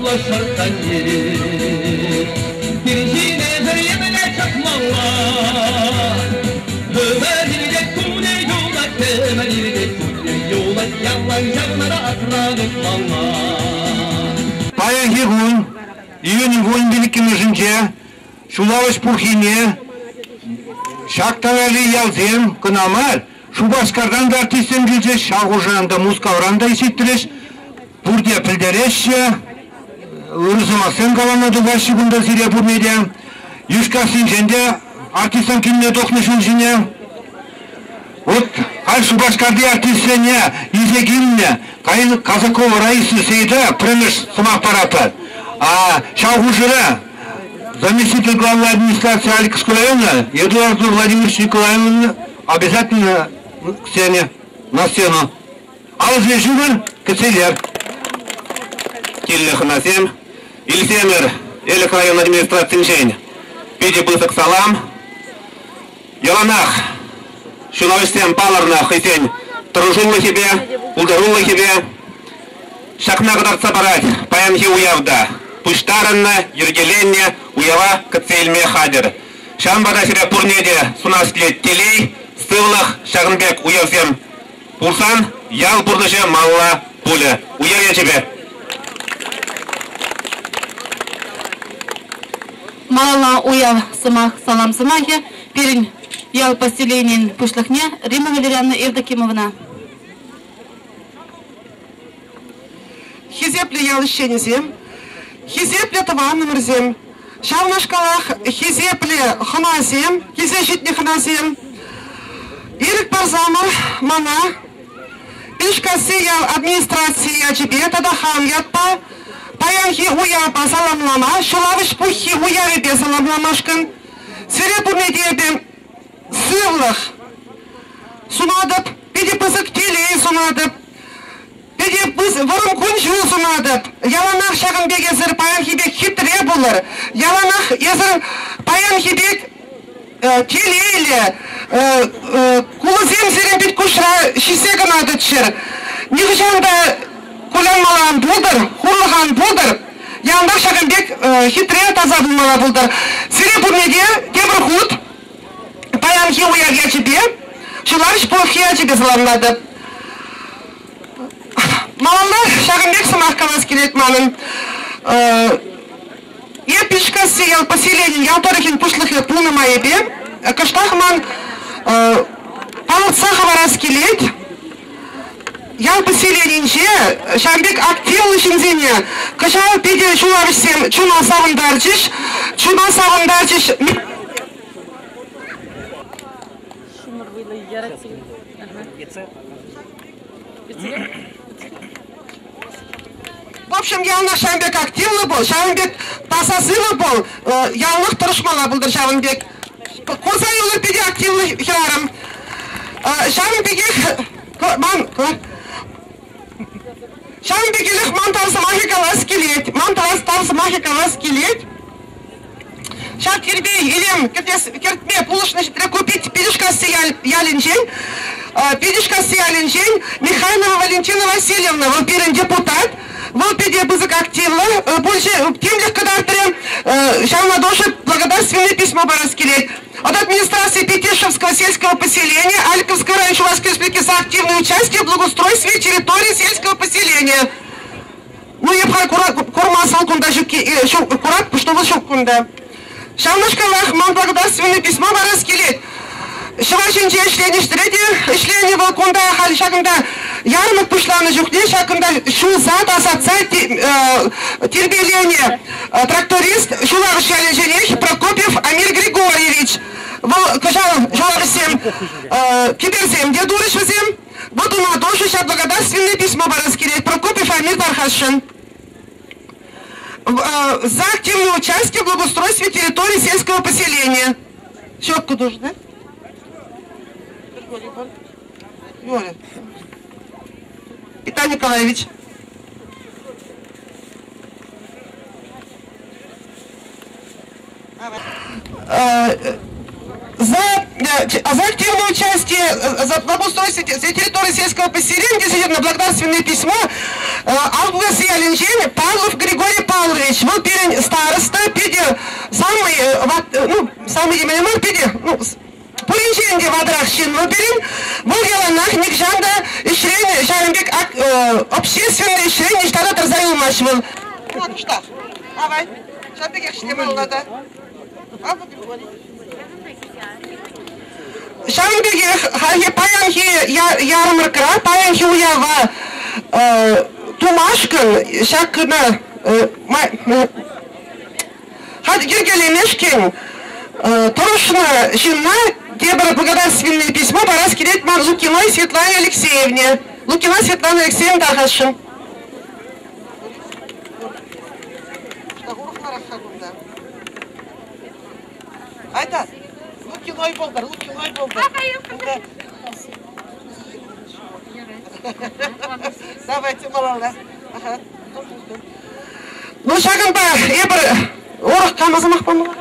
юла шӑрттанне. Пир ҫимесӗр епле чӑтмалла? Ӗмӗр иртет, кунӗ юлать, ӗмӗр иртет, кунӗ юлать, ялан ҫавна асра тытмалла. Паянхи кун, июнӗн вунпиллӗкмӗшӗнче, Ҫулавӑҫ пуххине ҫак таврари ялсем кӑна мар, Шупашкартан та артистсем килчӗҫ, ҫав хушӑран та Мускавран та ҫитрӗҫ. Пурте пӗлтереҫҫӗ, ырӑ сӑмахсем калама тухаҫҫӗ кунта сире пурне те. Йӳҫкассинчен те артистсем килме тухнӑ ҫул ҫине. Вот халь Шупашкарти артистсене илсе килнӗ Казакова Раиса Сейда пӗрремӗш сӑмах паратпӑр. А ҫав хушӑра заместитель главы администрации Алькского района Эдуард Владимирович Николаевна обязательно сцене, на сцену. Алӑсене ҫупӑр, кӗтсе илер. Килнӗ хӑнасем, илсемӗр Элӗк район администрацинчен питӗ пысӑк салам. Яланах ҫулавӑҫсем палӑрнӑ хӑйсен тӑрӑшулӑхӗпе, пултарулӑхӗпе. Ҫакна кӑтартса парать паянхи уяв та. Пуҫтарӑннӑ, йӗркеленнӗ уява кӗтсе илме хатӗр. Ҫавӑнпа та сире пурне те сунас килет телей, сывлӑх, ҫакӑн пек уявсем пулсан ял пурнӑҫӗ малалла пулӗ. Уяв ячӗпе! Малалла уяв сӑмах салам сӑмахӗ пирӗн ял поселенийӗн пуҫлӑхне Римма Валерьяновна Евдокимовӑна. Хисеплӗ ял ӗҫченӗсем, хисеплӗ тӑванӑмӑрсем, ҫавнашкалах хисеплӗ хӑнасем, килсе ҫитнӗ хӑнасем, ирӗк парсамӑр мана Пишкасси ял администрацийӗ ячӗпе тата хам ятпа паянхи уявпа саламлама, Ҫӑлавӑҫ пуххи уявӗпе саламламашкӑн сире пурне те эпӗ сывлӑх сунатӑп, питӗ пысӑк телей сунатӑп, питӗ вӑрӑм кун-ҫул сунатӑп. Яланах ҫакӑн пек эсир паянхи пек хитре пулӑр, яланах эсир паянхи пек телейлӗ, кулӑсем сирӗн пит куҫра ҫиҫсе кӑна тӑччӑр. Нихӑҫан та кулянмалла ан пултӑр, хурлӑх ан пултӑр. Яланах ҫакӑн пек хитре, таса пулмалла пултӑр. Сире пурне те тепӗр хут паянхи уяв ячӗпе, Ҫулавӑҫ пуххи ячӗпе саламлатӑп. Малалла ҫакӑн пек сӑмах калас килет манӑн. Эп Пишкасси ял поселенин ял тӑрӑхӗн пуҫлӑхӗ пулнӑ майӗпе кӑштах ман палӑртса хӑварас килет. Ял поселенинче ҫавӑн пек активлӑ ҫынсене кӑҫал питӗ ҫулавӑҫсем чуна савӑнтарчӗҫ. Чуна савӑнтарчӗҫ. Ҫумӑр вӑйлӑ ярать. В общем, яланах ҫавӑн пек активлӑ пул, ҫавӑн пек таса сывӑ пул, яланах тӑрӑшмалла пултӑр ҫавӑн пек. Курса юлӑр питӗ активлӑ хӗрарӑм. Ҫавӑн пекех ман ҫавӑн пекех ман тав сӑмахӗ калас килет. Ман тав сӑмахӗ калас килет. Ҫак тирпей-илем кӗртме пулӑшнӑ ҫӗртре ку Питӗшкасси ялӗнчен Питӗшкасси ялӗнчен Михайлова Валентина Васильевна, вӑл пирӗн депутат, вӑл питӗ пысӑк активлӑ пулчӗ, тимлӗх кӑтартрӗ. Ҫавна тоже благодарственное письмо парас килет. От администрации Петишевского сельского поселения Альковского района Чувашской Республики за активное участие в благоустройстве территории сельского поселения. Ну, эп халь курмасан кунта ҫукки, ҫук, курать, что вӑл ҫук кунта. Ҫавнашкалах ман благодарственное письмо парас килет. Ҫӑва ҫинче ӗҫленӗ ӗҫре те ӗҫленӗ вӑл кунта халь ҫакӑнта ярмӑк пуҫланӑ чухне ҫакӑнта ҫулса тасатса тирпейленӗ тракторист Ҫулавӑҫ ялӗнченех Прокопьев Амир Григорьевич. Вӑл кӑҫал ҫулавӑҫсем кӗперсем те турӗҫ вӗсем. Вот уна тоже ҫак благодарственное письмо парас килет Прокопьев Амир тархасшӑн. За активное участие в благоустройстве территории сельского поселения. Щетку тоже, да? Юля. Виталий Николаевич. За За активное участие за благоустройство территории сельского поселения, действительно, благодарственное письмо Алпугас ялӗнчен Павлов Григорий Павлович. Вӑл пирӗн староста, питӗ самый, ну, самый темен мар, питӗ, ну, пуринчен те ватӑрах ҫын вӑл пирӗн. Вӑл яланах нихҫан та ӗҫрен ҫавӑн пек общественный ӗҫрен ниҫта та тӑрса юлмасть вӑл. Кӑштах. Давай. Ҫав пекех ӗҫлемелле та. Павлов Григорий. Ҫавӑн пекех хальхи паянхи ярмаркӑра, паянхи уява тумашкӑн ҫакна йӗркелемешкӗн тӑрӑшнӑ ҫынна тепӗр благодарственное письмо парас килет ман Лукиной Светлане Алексеевне. Лукина Светлана Алексеевна тархасшӑн. Айта, Лукиной болдыр, Лукиной болдыр. Давайте, малалла. Ну, ҫакӑнпа эпир урӑх кама сӑмах памалла?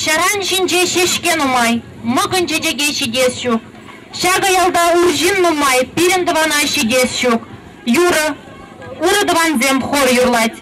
Ҫаран ҫинче ҫеҫке нумай, мӑкӑнь чечеке ҫитес ҫук. Ҫакӑ ялта ур ҫын нумай, пирӗн тӑвана ҫитес ҫук. Юрӑ, урӑ тӑвансем хор юрлать.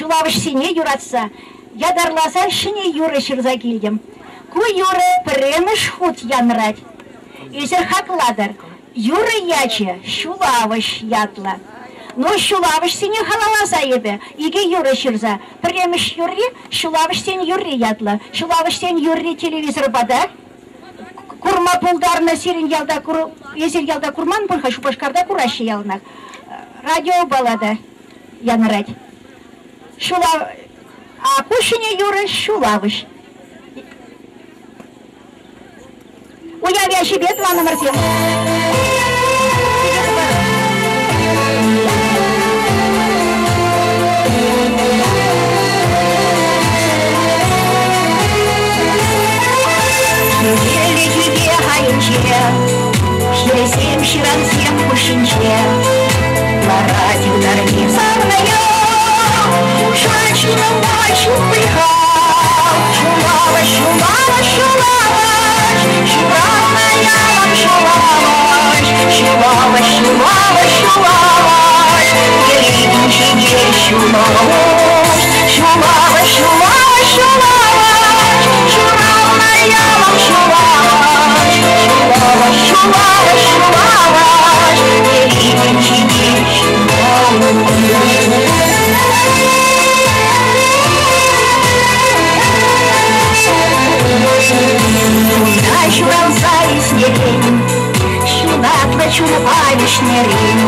Ҫулавӑҫсене юратса ятарласа ҫӗнӗ юрӑ ҫырса килтӗм. Ку юрӑ пӗрремӗш хут янрать. Эсир хаклатӑр. Юрӑ ячӗ Ҫулавӑҫ ятлӑ. Ну, ҫулавӑҫсене халалласа эпӗ икӗ юрӑ ҫырса. Пӗрремӗш юрри Ҫулавӑҫсен юрри ятлӑ. Ҫулавӑҫсен юрри телевизорпа та курма пултарнӑ сирӗн ялта эсир ялта курман пуль-ха, Шупашкарта кураҫҫӗ яланах. Радиопала та янӑрать. Ҫулав... А ку ҫӗнӗ юрӑ Ҫулавӑҫ. Уяв ячӗпе, тӑванӑмӑрсем! Хӗвеллӗ тӳпе айӗнче, хӗрсем ҫырансем хушшинче ларать ытарми савнӑ Шачинӑпа ҫупри-ха, ҫулавӑҫ, ҫулавӑҫ, ҫулавӑҫ, ҫуралнӑ ялӑм ҫулавӑҫ, ҫулавӑҫ, ҫулавӑҫ, ҫулавӑҫ, йӗри ҫулавӑҫ, ҫулавӑҫ, ҫулавӑҫ, ҫулавӑҫ, ҫуралнӑ ялӑм ҫулавӑҫ, ҫулавӑҫ, ҫулавӑҫ, ҫулавӑҫ, йӗри Кунта ҫуралса ӳснӗрен, ҫунатлӑ чунпа вӗҫнӗрен,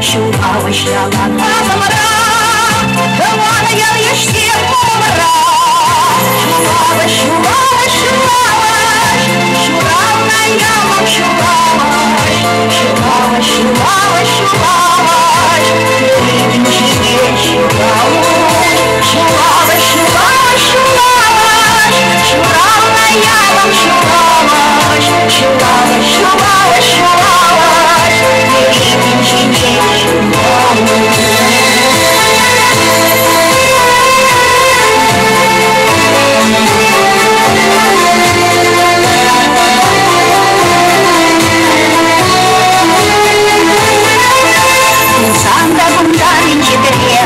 ҫулавӑҫ ялан асӑмра, тӑван ял-йышсем умра. Ҫулавӑҫ, ҫулавӑҫ, ҫулавӑҫ, ҫуралнӑ ялӑм ҫулавӑҫ, ҫулавӑҫ, ҫулавӑҫ, ҫулавӑҫ, тӗнчене ҫулавӑҫ, ҫулавӑҫ, ҫулавӑҫ, ҫулавӑҫ, ҫуралнӑ ялӑм ҫулавӑҫ, ҫулавӑҫ, ҫулавӑҫ, ҫулавӑҫ, тӗнчене ҫулавӑҫ. Пулсан та кунта инҫетре,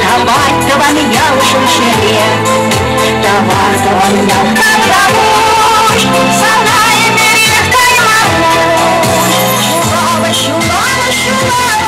тӑвать тӑван ялшӑн чӗре. Тӑван тӑван ял таврапуҫ, сана ӗмӗрех кайман пуҫ. Ҫулавӑҫ, ҫулавӑҫ, ҫулавӑҫ.